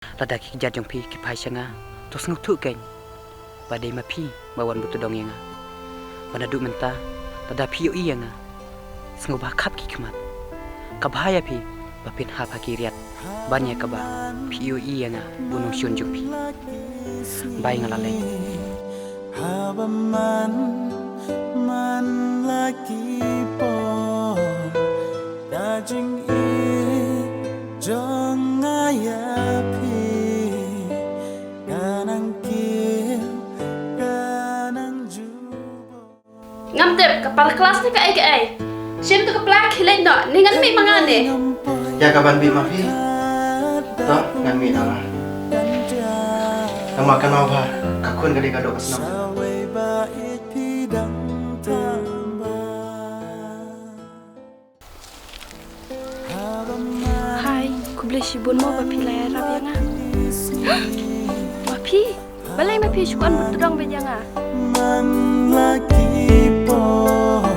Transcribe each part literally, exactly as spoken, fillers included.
Lada ki kjat jong phi ki phai sha nga, to sngewthuh kein ba dei ma phi ba wan buh tdong ïa nga. Ba naduh mynta, lada phi ïohi ïa nga, sngewbha khap ki khmat. Ka bha ïa phi ba phin hap ha ki riat ban ïa kaba phi ïohi ïa nga u nongshun jong phi. Bye, nga la leit. Haba man, man la ki por, ka jingïeit jong nga ïa phi ka nang kiew, ka nang jubor. Ngam tip, ka para klas ne kaei kaei. Shim to ka pla khie leit noh, ne ngan mih ma nga ne. Ïa kaban mih ma phi, to ngan mih noh. Namar ka nang bha, ka khun ka dei ka doh ka snam. Hai, khublei shibun mo ba phi la ïarap ïa nga. Ma phi, balei ma phi shu kwah buh tdong beit ïa nga? Man la ki por,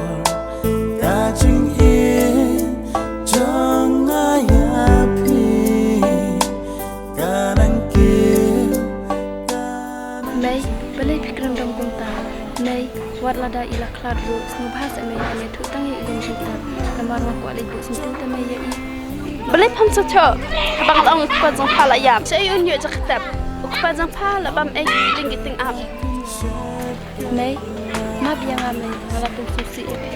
ka jingïeit jong nga ïa phi ka nang kiew. Mei, balei phi kren dom kumta? Mei, wat lada i la khlad ruh, sngewbha seh mei, ban ïathuh tang ïa i lem jingtep. Namar nga kwah leit buh syntiew te mei ïa i. Balei pham sa choh? Haba nga la ong u kpa jong pha la ïam, shaei un ïoh jaka tep? U kpa jong pha la bam ei ding ki ting ap. Mei, map ïa nga mei, nga la pynsusi ïa phi.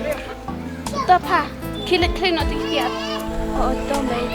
To pha, khie leit khlei noh te ki kiad. Oh, to mei.